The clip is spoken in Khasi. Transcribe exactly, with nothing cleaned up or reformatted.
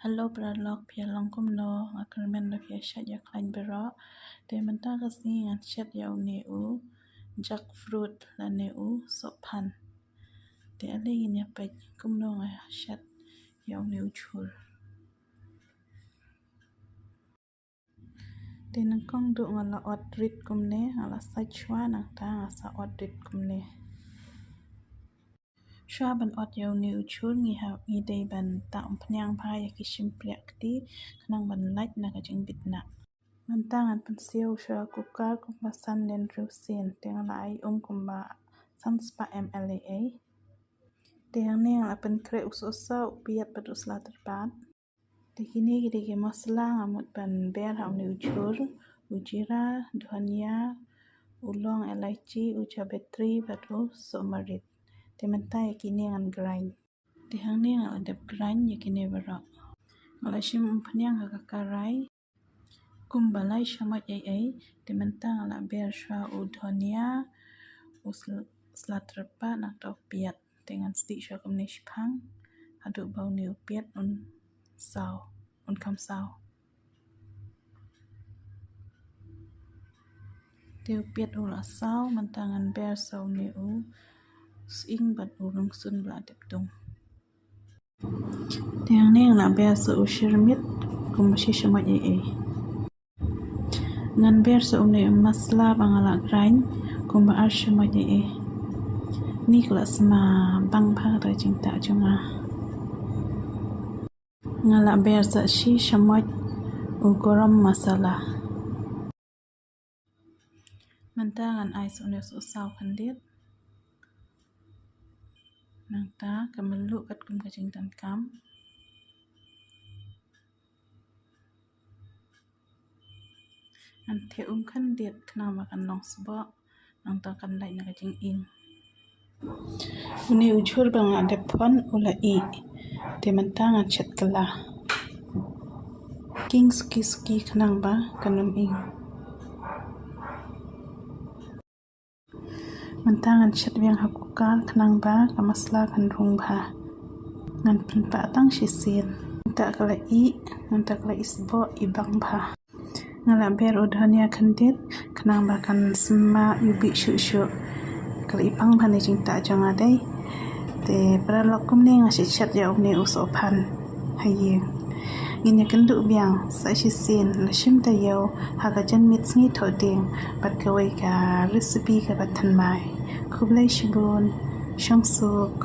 Hello paralok, phi ïa long kumno? Nga kyrmen ba phi ïa shait ïa khlaiñ baroh. Te mynta ka sngi ngan shet ïa une u jackfruit lane u sohphan. Te ale ngin ïa peit kumno nga shet ïa une u jhur. Te nyngkong duh nga la ot rit kumne, nga la sait shuwa nangta nga sa ot rit kumne. Shuwa ban ot ïa une u jhur ngi ha, ngi dei ban tah umphniang bha ïa ki shympriah kti khnang ban lait na ka jingbit nah. Mynta ngan pynsiaw sha cooker kumba san lane hynriew sien, te nga la ai um kumba san spah ml ei ei. Te hangne nga la pynkhreh u sohsaw, u piat bad u sla tyrpad. Te kine ki dei ki masala nga mut ban ber ha une u jhur: u jira, dhania, u long, elaichi, u jawitri bad u sohmarit. Te mynta ïa kine ngan grind. Te hangne nga la dep grind ïa kine baroh. Nga la shim umphniang ha ka karai kumba lai shamoit ei ei. Te mynta nga la ber shuwa u dhania, u sl-, sla tyrpad nangta u piat. Te ngan stieh shuwa kumne shiphang haduh ba une u piat un saw, un kham saw. Te u piat u la saw, mynta ngan ber sa une u sying bad u rynsun ba la dep dung. Te hangne nga la ber sa u shyrmit kumba shi shamoit ei ei. Ngan ber sa une u masala ba nga la grind kumba ar shamoit ei ei. Ni ka la sma bang bha ka jingtah jong nga. Nga la ber sa shi shamoit u garam masala. Mynta ngan ai sa une u sohsaw khyndiat. Nangta ka mluh katkum ka jingdonkam. Ngan theh um khyndiat khnang ba kan long sboh, nangta kan lait na ka jingïing. Une u jhur ba nga dep phon u la ih. Te mynta ngan shet kylla. King suki suki khnang ba kan ym ing. Mynta ngan shet biang ha cooker khnang ba ka masala kan rung bha. Ngan pynpah tang shisien. Mynta ka la ih, mynta ka la ih sboh, ih bang bha. Nga la ber u dhania khyndiat khnang ba kan sma ïubih shuh shuh. Ka la ih bang bha na jingtah jong nga dei. Te paralok, kumne nga shet shet ïa une u sohphan ha ïing. Ngin ïa kynduh biang sa shisien la shim taïew ha ka janmiet sngi thohdieng bad kawei ka recipe kaba thymmai. Khublei shibun, shong suk.